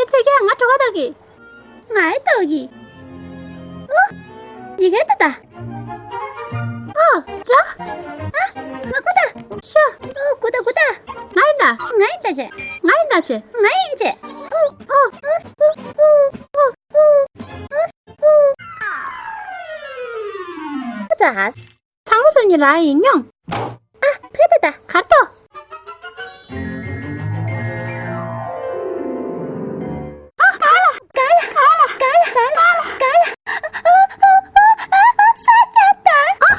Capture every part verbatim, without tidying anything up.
ཁྱེད་ཚོས་ཀྱང་ང་གྲོད་ཁོག་ལྟོགས་ཀྱི། ང་ཡི་ལྟོགས་ཀྱི། ཨོ། ཡི་གེ་ལྟ་ད། ཨོ། འགྲོ། ཨ། ང་ཁོ་ད། ཤོ། ཨོ། ཁོ་ད་ཁོ་ད། ང་ཡིན་ད། ང་ཡིན་ད་ཅེ། ང་ཡིན་ད་ཅེ། ང་ཡིན་ཅེ། ཨོ། ཨོ། ཨོ། ཨོ། ཨོ། ཨོ། ཨོ། ཚང་མ་སུ་ཉིད་རང་ཡིན་མྱོང་། ཨ། ཕེ་ད་ད། གར་ཏོ། ཨ། ག་ལ། ག་ལ། ག་ལ། ག་ལ། ག་ལ། ཨ། ཨ། ཨ། ཨ། ཨ། ས་ཆ་ད། ཨ།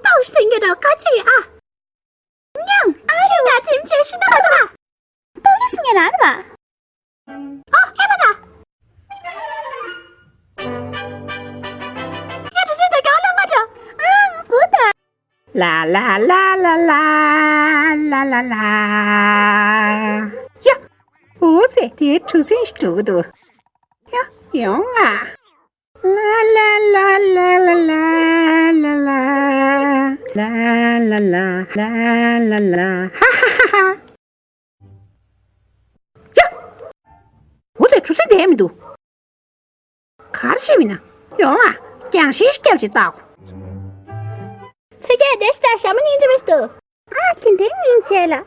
ཏོག་ཤི་ངེ་རོ་ཀ་ཅི་ཨ། མྱང་། ཨ་རུ། ད་དེམ་ཅེ་ཤི་ད་ཆ། ཏོག་ཤི་ངེ་ར་ར། ཨ། ཧེ་ད་ད། ཁྱེད་དུ་སུ་དུ་གང་ལ་མ་འགྲོ། ཨང་གུ་ད། ལ་ལ་ལ་ལ་ལ་ལ་ལ་ལ། ཡ། འོ་ཙེ་དེ་གྲུ་གཟིངས་ཤིག་འགྲོ་གི་འདུག་ཡ། ཡོང་ང་། ལ་ལ་ལ་ལ་ལ་ལ་ལ་ལ་ལ་ལ་ལ་ལ། ཧ་ཧ་ཧ་ཧ། ཡ། འོ་ཙེ་གྲུ་གཟིངས་བསྡད་མི་འདུག་ག་རེ་བྱེད་མིན་ན། ཡོང་ཨ། རྒྱང་ཤེལ་སྐྱབས་ཅིག་བལྟ། ཚེ་རྒྱལ་བདེ་ཞིག་ད་ཞྭ་མོ་སྙིང་རྗེ་མི་ཞིག་འདུག་ཨ། དེ་འདྲའི་སྙིང་རྗེ་ལ། ཨ།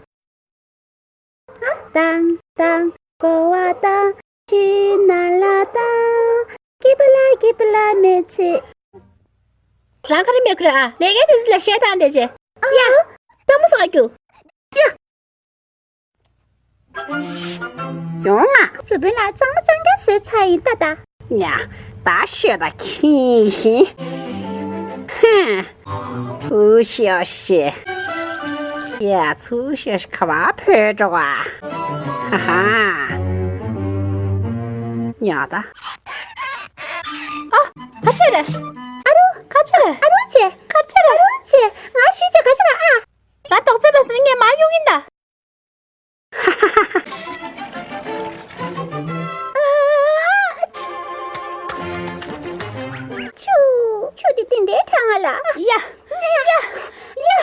བཏང་བཏང་གོ་བ་བཏང་། ཆུའི་ནང་ལ་བཏང་། སྐྱིད་པ་ལ་སྐྱིད་པ་ལ་མི་ཚེ། རང་ག་རེ་མེད་ཁུ་རེ་ཨ། ལས་ཀའི་དུས་ཚོད་ལ་གཞས་བཏང་བསྡད་བྱས། ཨ། ཡ། ལྟད་མོ་ཟ་རྒྱུ། ཡ། ཡོང་ང་། རུ་དཔོན་ལགས་གཙང་མ་གཙང་རྐྱང་བཟོས་ཚར་ཡིན་ད་ད། ཉ། ད་ཤོད་ད་ཁྱིམ་ཤིང་། ཧུམ། ཚུར་ཤོག་ཤིག་ཡ། ཚུར་ཤོག་ཤིག་ཁ་བ་བོད་འགྲོ་བ། ཧ་ཧ། ཉ་ད། ཨ། ག་ཅི་རེད། ཨ་རུ། ག་ཅི་རེད། ཨ་རུ་ཅེ། ག་ཅི་རེད། ཨ་རུ་ཅེ། ང་ཞུས་ཅེ་ག་ཅི་རེད་ཨ། ར་ཏོག་ཙེ་བས་སུ་ངས་མ་ཡོང་ཡིན་ད། ཆུ། ཆུ་དེ་དེ་འདྲའི་གྲང་ང་ལ། ཡ། ཡ། ཡ། ཡ། ཡ།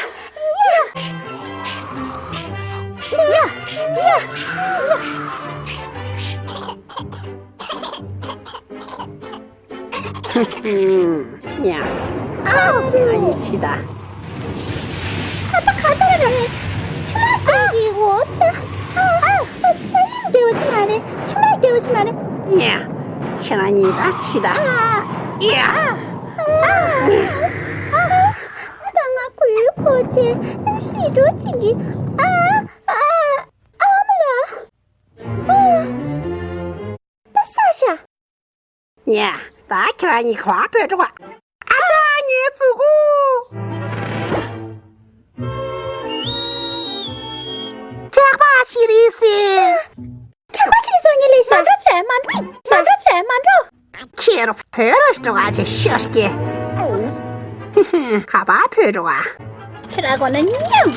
ཡ། ཡ། ཉ། ཨ། ཁྱེད་རང་གཉིས་ཤི་ད། ཁ་ཏ་ཁ་ཏ་རེད། ཆུ་ལོག་རྒྱག་གི་འོ་ད། ཨ། ཨ། ས་ཡོམ་རྒྱག་པ་ཅིག་མ་རེད། ཆུ་ལོག་རྒྱག་པ་ཅིག་མ་རེད། ཉ། ཁྱེད་རང་གཉིས་ད་ཤི་ད། ཨ། ཡ། ཨ། ཨ། ད་ང་ཁོའི་ཁོ་ཆེ་ཤི་འགྲོ་ཅིག་གི། ཨ། ཨ། ཨ་མ་ལ། ཨ། ད་ས་ཤ། ཉ། ད་ཁྱེད་རང་གཉིས་ག་པར་འགྲོ་ག་ཨ་ཙ་ངའི་གཟུགས་པོ། ཁྱག་པ་ཞིག་རེད་ཟེར། ཁྱག་པ་ཞིག་བཟོ་ཉེ་ལས་ཤ། མ་འགྲོ་བྱས་མ་འགྲོ། མ་འགྲོ་བྱས་མ་འགྲོ། ཁྱེད་རང་བོད་རང་འགྲོ་ག་ཅེས་ཤོད་ཀྱི། ཧི་ཧི། ག་པར་བོད་འགྲོ་ག་ཁྱེད་རང་གོ་ན་མྱང་།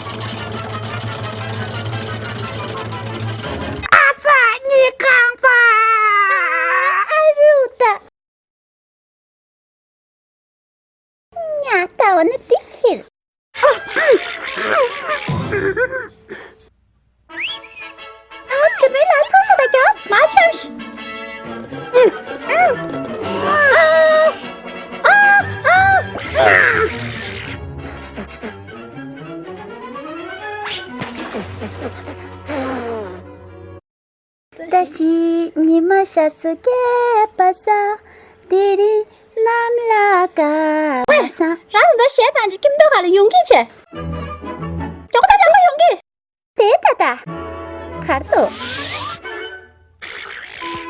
ཨ་ཙ་གཉིད་ཁང་པ། ཨ་རུ་ད། ཉ་ལྟ་བ་ནི་འདི་ཁྱེར། ཨ། གྲུ་པའི་ལ་ཚོགས་ཤོག་དང་རྒྱག་མ་འཆམ་ཞིག་བཀྲ་ཤིས་ཉི་མ་ཤར་སོང་སྐྱེས་པ་སང་། དེ་རིང་གནམ་ལ་སྐར་མ་སང་། རང་ད་གཞས་བཏང་ཅིག་ཁྱིམ་ཐོག་ཁ་ལ་ཡོང་གིན་བྱས། མགྱོགས་ད་མགྱོགས་ཡོང་གི་དེ་ད་ད། གར་དུ།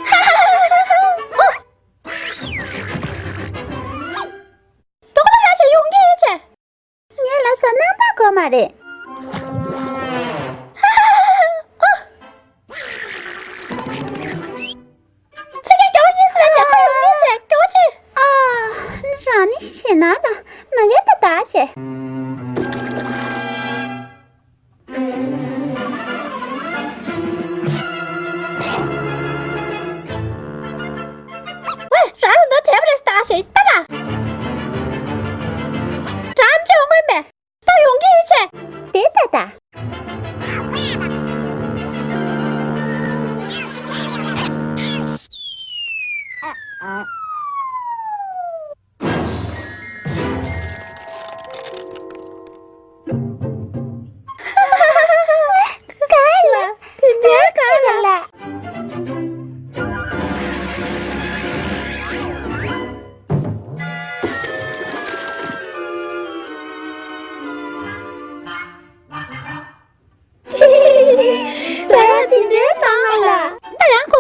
ཧ་ཧ་ཧ་ཧ་ཧ། མགྱོགས་ད་རང་ཅག་ཡོང་གི་བྱས། ངས་ལབ་སོང་། རྣམ་པ་གོ་མ་རེད། ཚེ་རྒྱལ་རྒྱལ་བ་གཉིས་སུ་ལ་བྱས་ཁོ་ཡོང་མིན་བྱས་རྒྱལ་བ་ཆེ། ཨ། རང་ནི་ཞེད་སྣང་ལ་མ་གས་ད་ད་བྱས། ཝེ། རང་ལ་འདོད་དེ་བ་རེད་ད་ཞེས་ལྟ་ལ། རང་ཅི་འོང་མེད། ད་ཡོང་གི་ཡིན་ཆེ། དེ་ད་ད།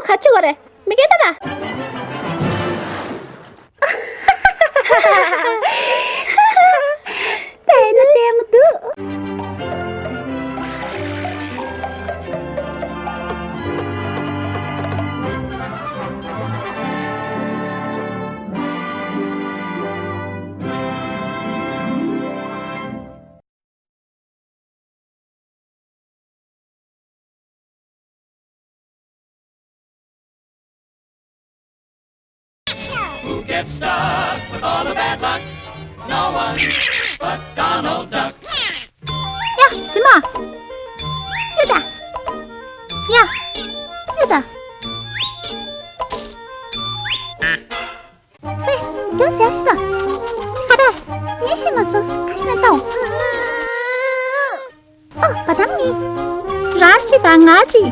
ག་ཅི་བ་རེད། མི་སྐད་ད་ལ། བལྟས་ན་བལྟས་མི་འདུག Who gets stuck with all the bad luck? No one but Donald Duck. ཡ། གཟིགས་མོ། ཡོད་ད། ཡ། ཡོད་ད། ཧེ། མགྱོགས་བྱས་ཤོག་དང་། ག་རེ། ངས་ཤེས་མ་སོང་། ཁ་ཤས་ན་ལྟའོ། ཨོ། བ་དམ་གཉིས། རང་གཅིག་དང་ང་གཅིག་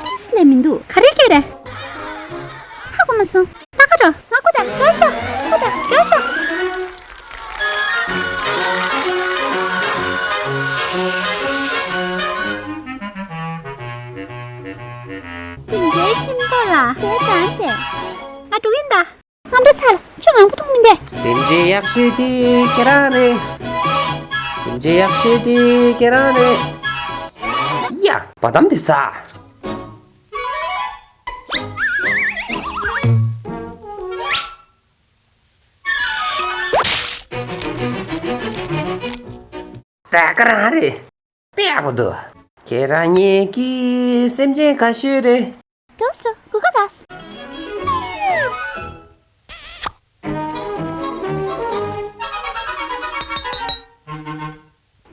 ཏིས་ལས་མི་འདུག་ག་རེ་སྐད་རེད། ཧ་གོ་མ་སོང་། ད་ག་རོ། ང་ཁུ་དང་མགྱོགས་ཤོག་ཁུ་དང་མགྱོགས་ཤོག་དེ་འདྲའི་ཁྱིམ་པ་ལ། དེ་ཙང་བྱས། ང་འགྲོ་གིན་ད། ང་འགྲོ་ཚར་ལ་ཁྱོད་ངང་པོ་མཐོང་མི་འདུག་སེམས་ཅན་ཡག་ཤོས་དེ་ཁྱེད་རང་རེད། སེམས་ཅན་ཡག་ཤོས་དེ་ཁྱེད་རང་རེད། ཡ། བ་དམ་དེ་ཟ། ད་ག་རང་རེད། དཔེ་ཡག་པོ་འདུག་ཁྱེད་རང་གཉིས་ཀྱིས་སེམས་ཅན་ག་ཤོས་རེད། མགྱོགས་སུ་གུ་ག་ར།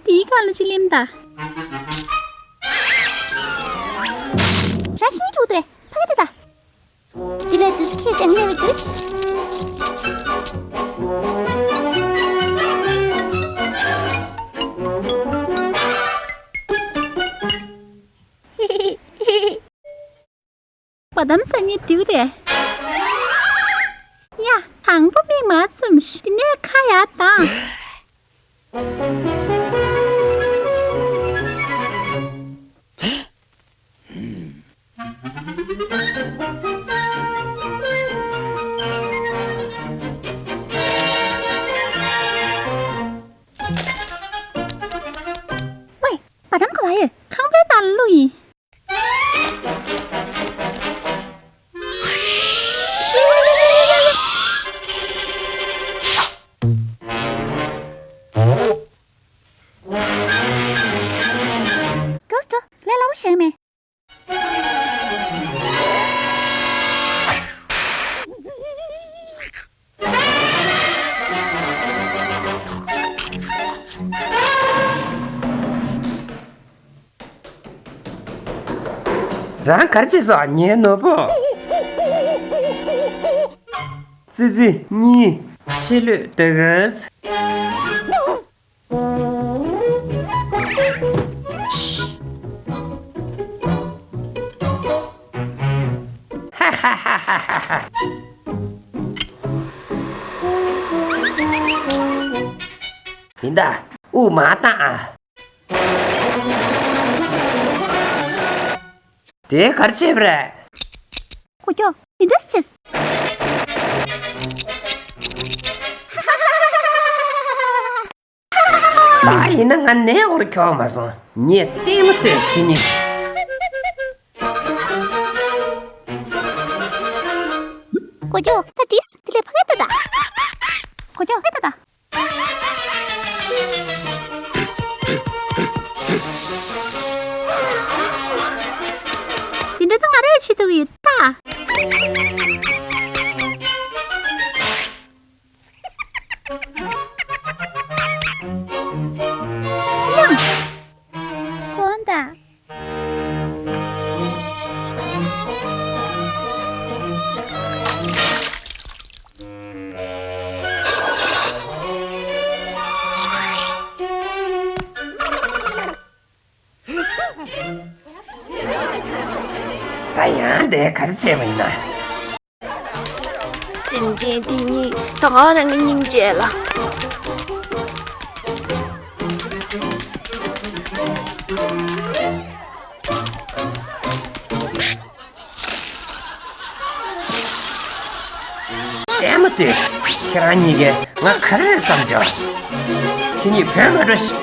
དེའི་སྒང་ལ་ཅིག་ལེན་ད། ར་ཤིང་དྲུག་དེ་ཕ་གི་དེ་ད། དེ་ལས་དུས་ཁྱེད་ཅང་ཉེ་བའི་དུས། བ་དམ་ས་ཉིད་དུས་དེ། ཡ། དང་པོ་མིག་མ་བཙུམ་ཤིག་དེ་ནས་ཁ་ཡར་གདངས། ཝེ། བ་དམ་ག་བ་ཡོད། ཁང་པའི་ནང་ལ་བླུགས་ཡིན། མགྱོགས་སུ་འགྲོ། ལས་སླ་པོ་ཞིག་མེད། རང་ག་རེ་བྱས་སོང་ངའི་ནོར་བུ། ཙི་ཙི་གཉིས་ཕྱི་ལོས་དེ་ག་ཚ། ཡིན་ད། དབུགས་མ་བཏང་ཨ། དེ་ག་རེ་བྱས་པ་རེད། ཀོ་ཀྱོ། འདི་འདྲ་ཅིག་ད་ཡིན་ན་ང་ནས་འོར་ཁྱོག་མ་སོང་། ངས་ལྟད་མོ་ལྟོས་ཤིག་ནི། ཀོ་ཀྱོ། ད་དྲིས། དེ་ལས་ཕ་གི་ལྟ་ད། ཀོ་ཀྱོ། ཕ་གི་ལྟ་ད། དེ་འདྲ་ད་ང་རས་བྱེད་ཐུབ་ཡོད་ད། ཡང་། གོན་ད། ད་ཡང་དེ་ག་རེ་བྱས་པ་ཡིན་ན། སེམས་ཅན་དེ་གཉིས་ད་ག་རང་གི་སྙིང་རྗེ་ལ། ཏེ། ཁྱེད་རང་གཉིས་ཀས་ང་ག་རེ་རེད་བསམ་བྱུང་། ཁྱེད་གཉིས་བོད་མ་འགྲོ་ཤི།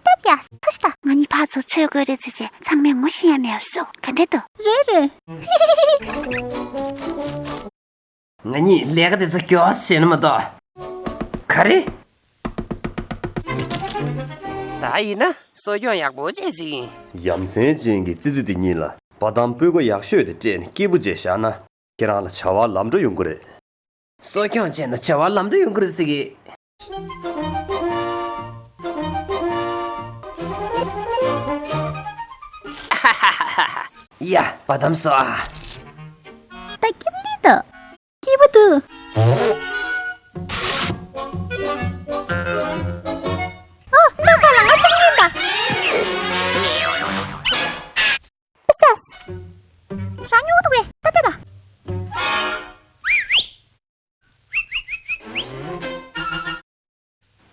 སྟབས་ཡག་ཐུགས་ཤ་སྟག་ང་གཉིས་ཕར་ཚུར་འཚོལ་དགོས་རེད་ཟེར་བྱས་ཚང་མས་ངོ་ཤེས་ཡ་མེད་བཟོ་ག་འདྲ་འདུག་རེད་རེད། ང་གཉིས་ལས་ཀ་དེ་ཚོ་མགྱོགས་བྱས་ན་མ་གཏོགས། ག་རེ། ད་ཡིན་ན་གསོ་སྐྱོང་ཡག་པོ་བྱས་ཅིག་ཡིན། ཡ་མཚན་ཅན་གྱི་ཙི་ཙི་དེ་གཉིས་ལ་བ་དམ་སྤུས་ཀ་ཡག་ཤོས་དེ་སྤྲད་ནས་སྐྱིད་པོ་བྱས་བཞག་ན། ཁྱེད་རང་ལ་བྱ་བ་ལམ་འགྲོ་ཡོང་གི་རེད། གསོ་སྐྱོང་བྱས་ན་བྱ་བ་ལམ་འགྲོ་ཡོང་གི་རེད་ཟེར་གི། ཡ། བ་དམ་སོ་ཨ། ད་སྐྱིད་པོ་ལི་ད། སྐྱིད་པོ་འདུག་ཨ། ནམ་མཁའ་ལ་ང་ཅག་གཉིས་ད། ཨ་སས། རང་ཉོ་འདུག་གས་ད་ལྟ་ད།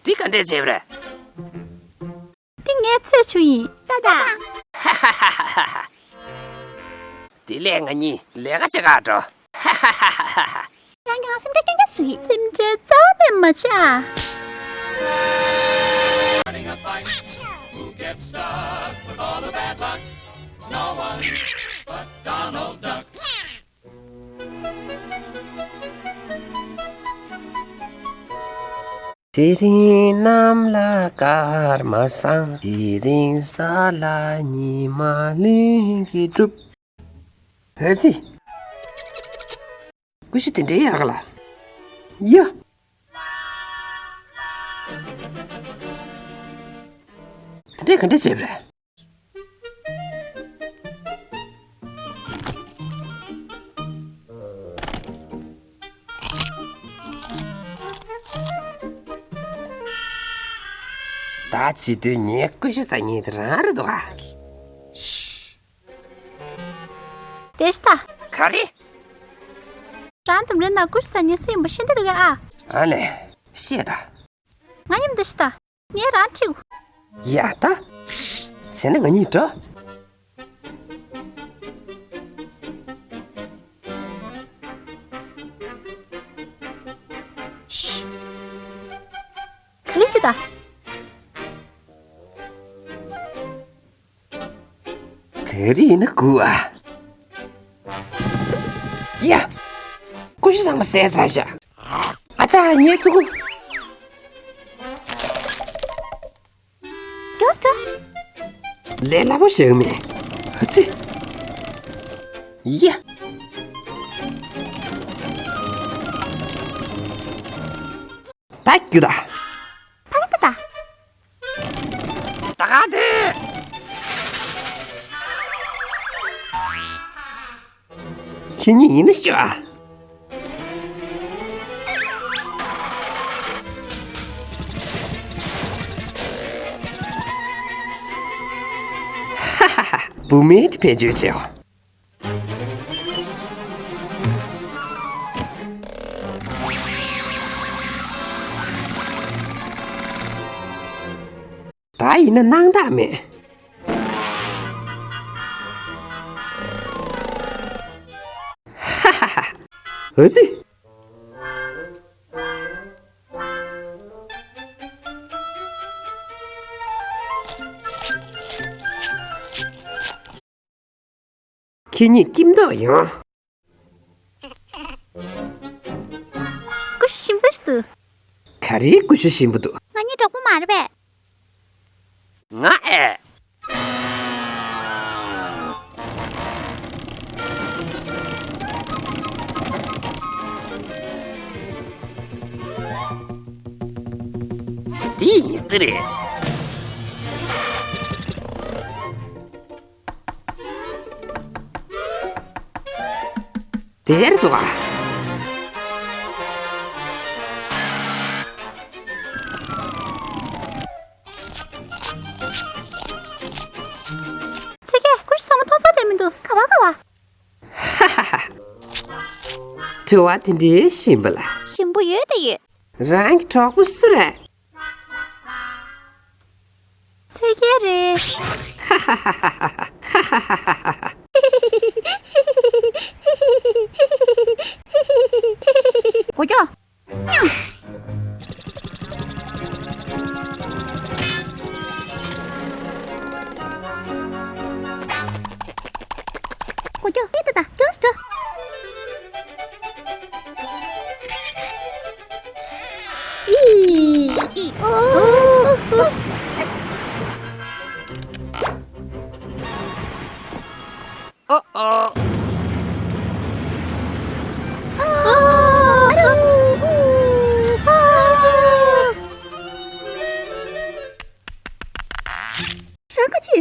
འདི་ག་འདྲས་བྱས་པ་རེད། འདི་ངའི་ཚོས་ཆུ་ཡིན། ད་ད། དེ་ལས་ང་གཉིས་ལས་ཀ་བྱེད་ག་འགྲོ། རང་གི་ང་སེམས་ཁྲལ་རྐྱང་རྐྱང་བཟོ་ཡིན། སེམས་ཁྲལ་རྩ་བ་ནས་མ་བྱ། Who gets stuck with all the bad luck? No one but Donald Duck. དེ་རིང་གནམ་ལ་སྐར་མ་བསང་། དེ་རིང་ས་ལ་ཉི་མ་ལྷུན་གྱིས་གྲུབ། ཨ་ཙི། ཀུ་ཤུ་དེ་འདྲའི་ཡག་ག་ལ། ཡ། དེ་འདྲས་ག་འདྲས་བྱས་པ་རེད། ད་བྱེད་དུས་ངའི་ཀུ་ཤུ་ཟ་མཁན་དེ་རང་རེད་འདུག་ག། དེ་ཤ་ད། ག་རེ། རང་དུམ་རེ་ན་ཀུ་ཤུ་ཟ་མཁན་སུ་ཡིན་པ་ཤེས་འདོད་འདུག་གས་ཨ། ཨ་ལེ། ཤེས་ད། ང་མཉམ་དུ་ཤི་ད། ངས་རང་ཁྲིད། ཡ་ད། བྱས་ན་ང་གཉིས་འགྲོ། ག་རེ་ཞུ་ད། དེ་རིང་ནི་དགུ་ཨ། ཡ། ཀུ་ཤུ་ཚང་མ་བཟས་ཚར་ཤག་ཨ་ཙ་ངའི་ཙུ་གུ། མགྱོགས་སོ། ལས་སླ་པོ་ཞིག་མེད། ཨ་ཙི། ཡ། ད་རྒྱུ་ད། ད་ག་ད་ད། ད་ག་དེ། ཁྱེད་གཉིས་ཡིན་ན་ཤོག་ཨ། ཧ་ཧ་ཧ། བུད་མེད་དེ་བེད་སྤྱོད་བྱེད་ཨོ། ད་ཡིན་ན་སྣང་དག་མེད། ཧ་ཧ་ཧ། ཨ་ཙི། ཁྱེད་གཉིས་སྐྱིད་མདོག་ཡོང་། ཀུ་ཤུ་ཞིམ་པོ་ཞིག་འདུག་ག་རེའི་ཀུ་ཤུ་ཞིམ་པོ་འདུག་ང་གཉིས་གྲོགས་པོ་མ་རེད་པས། ང་ཨེ། འདི་ཡིན་ས་རེད། དེར་འདུག་ག་ཚོས་ཀྱིས་ཀུ་ཤུ་ཚང་མ་མཐོང་ས་དེ་མི་འདུག་ག་བ་ག་བ། ཧ་ཧ་ཧ། དྲི་བ་དེ་འདྲའི་ཞིམ་པ་ལ། ཞིམ་པོ་ཡོད་དེ་ཡོད། རང་གི་གྲོགས་པོ་སུ་རེད། ཚོས་ཀྱི་རེད། ཧ་ཧ་ཧ་ཧ། ཧ་ཧ་ཧ་ཧ་ཧ། གོ་ཀྱོ། ཀོ་ཀྱོ། ཏི་ཏི་ཏ་ཀྱོ་སི་ཏོ། ཨི་ཨི་ཨོ། ཨོ་ཨོ། རང་ག་ཅི།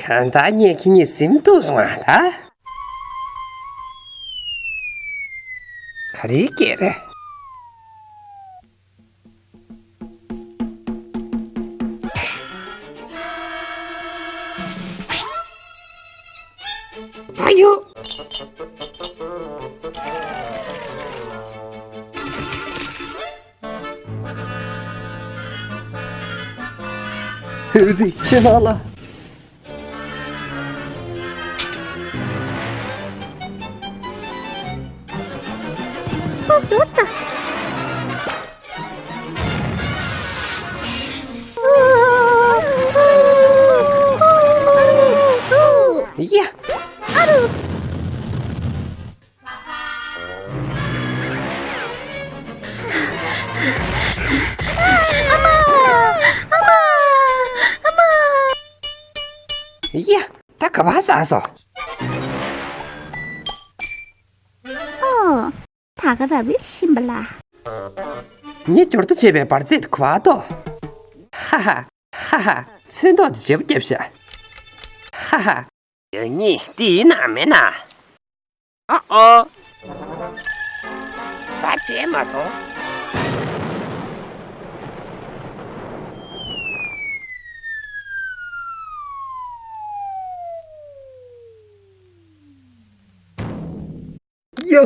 གང་ལྟར་ངས་ཁྱེད་གཉིས་ཟིན་ཐུབ་སོང་ཨ་ད། ག་རེའི་སྐད་རེད། ད་ཡོ། ཧེ་ཟི་ཁྱེད་ནང་ལ། ཨོ། ཡོད་ཅི་ད། ཡ། ཨ་རུ། ཨ་མ། ཨ་མ། ཨ་མ། ཡ། ད་ག་པར་ཟག་སོང་། ཨོ། ད་ག་ར་བའི་ཤིམ་པ་ལ། ངས་འབྱོར་ལྡོག་བྱས་པའི་འབར་རྫས་དེ་ག་པར་དོ། ཧ་ཧ། ཧ་ཧ། ཚོན་མདོག་དེ་བརྗེ་པོ་བརྒྱབ་ཤག་ཧ་ཧ། ཡང་སྙིང་འདི་ཡིན་ན་མིན་ན། ཨ་ཨོ། ད་བྱས་མ་སོང་། ཡ།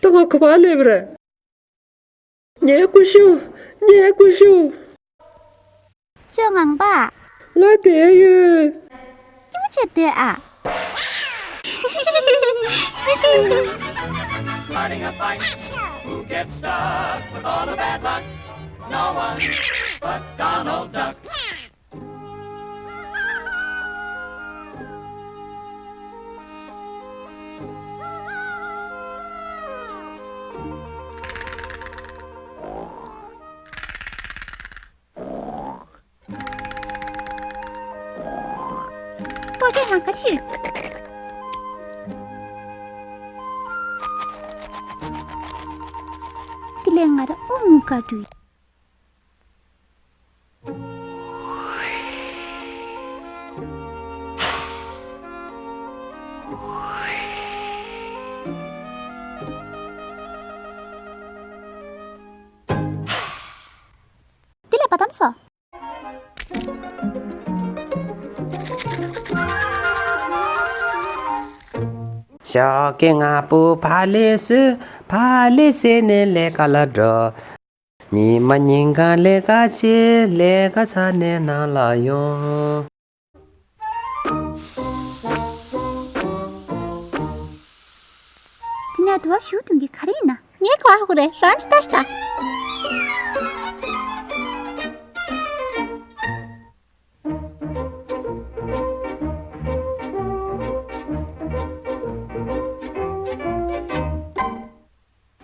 ད་ང་ག་པར་སླེབས་རེད། ངའི་ཀུ་ཤུ། ངའི་ཀུ་ཤུ། ཅོ་ངང་པ། ང་བསྡད་ཡོད། སྐྱིད་པོ་བྱས་སྡོད་ཨ། Starting a fight. Who gets stuck with all the bad luck? No one but Donald Duck. ཏོ་ཅན་ལ་ག་ཕྱིར། དེ་ལས་ང་ར་ཨོ་ངུ་ག་འགྲོ་ཡི། དེ་ལས་བ་དམ་སོ། ཞོགས་ཀས་སྔ་པོ་ཕ་ལེ་སུ་ཕ་ལེ་སེ་ནས་ལས་ཀ་ལ་འགྲོ། ཉི་མ་ཉིན་གང་ལས་ཀ་བྱེད། ལས་ཀ་ཚར་ནས་ནང་ལ་ཡོང་། དེ་ནས་དུ་བ་ཞུ་དུང་གི་ག་རེ་ཡིན་ན། ངས་གོ་ཧ་གོ་རེད། རང་ཅི་ལྟ་ཞིག་ལྟ།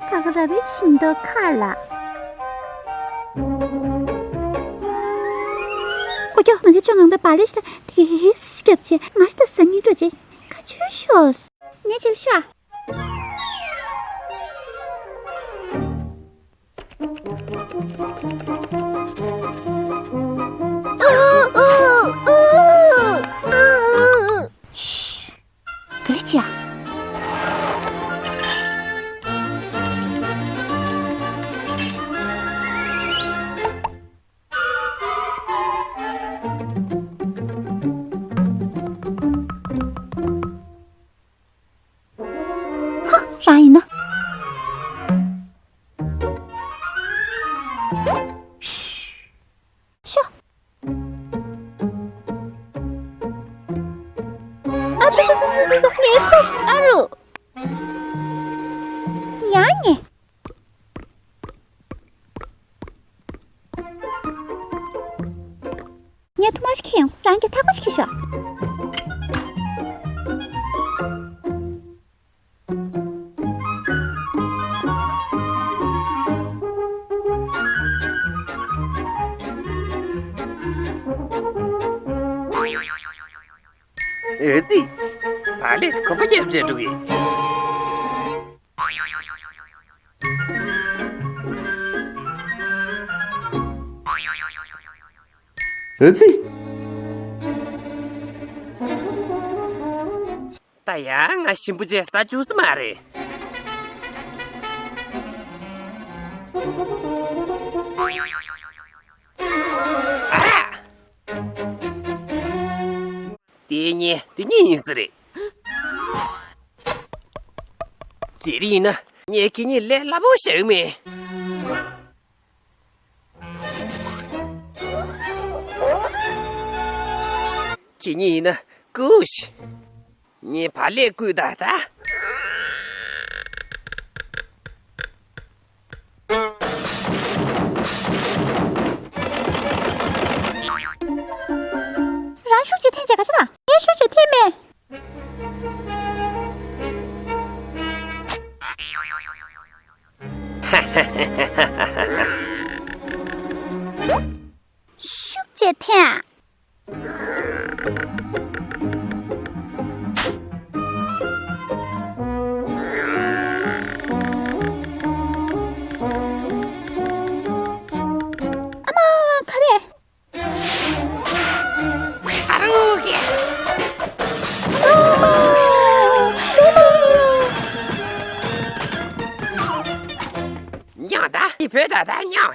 ཁ་ཁ་ར་བའི་ཤིང་ཏོག་ཁ་ལ། ཀོ་ཀྱོ། ང་གི་ཅོ་ངང་པའི་བ་ལེ་ཤི་ད་དེ་གའི་ཧེ་ཧེ་སི་ཤི་རྒྱབ་ཆེ་ང་ཤི་ད་ས་ཉིན་འགྲོ་ཆེ་ཁ་ཆུ་ཤོག་ངས་ཆེ་ཤོག་ཤི། ག་རེ་བྱས། ཧ། རང་ཡིན་ན། ཨ་ཙི་ཙི་ཙི་ཙི་ཙི། ངའི་ཁུག་ཨ་རུ། ཡང་ཉེ། ངས་ཐུར་མ་ཞིག་ཁྱེར་ཡོང་། རང་གི་ཐག་པ་ཞིག་ཁྱེར་ཤོག། ཨེ་ཙི། བག་ལེབ་གོམ་པ་བརྒྱབ་བྱས་འགྲོ་གི། ཨེ་ཙི། ད་ཡང་ང་ཞིམ་པོ་བྱས་ཟ་བཅུག་ས་མ་རེད། ཨ་ར། དེ་གཉིས་དེ་གཉིས་ཡིན་ས་རེད། དེ་རིང་ཡིན་ན་ངས་ཁྱེད་གཉིས་ལས་སླ་པོ་བཞག་མེད། ཁྱེད་གཉིས་ཡིན་ན་ཀུ་ཤ། ངས་བག་ལེབ་བརྐུས་ད་ད། རང་ཤུགས་ཀྱིས་འཐེན་བྱས་ག་ཆ་ལ། ངས་ཤུགས་ཀྱིས་འཐེན་མེད། ཤུགས་ཀྱིས་འཐེན་ཨ། ཨ་མ། ག་རེ། ཨ་རོག་གི། ཉོ་ད། ཨི་བོད་ད་ད་ཉོ།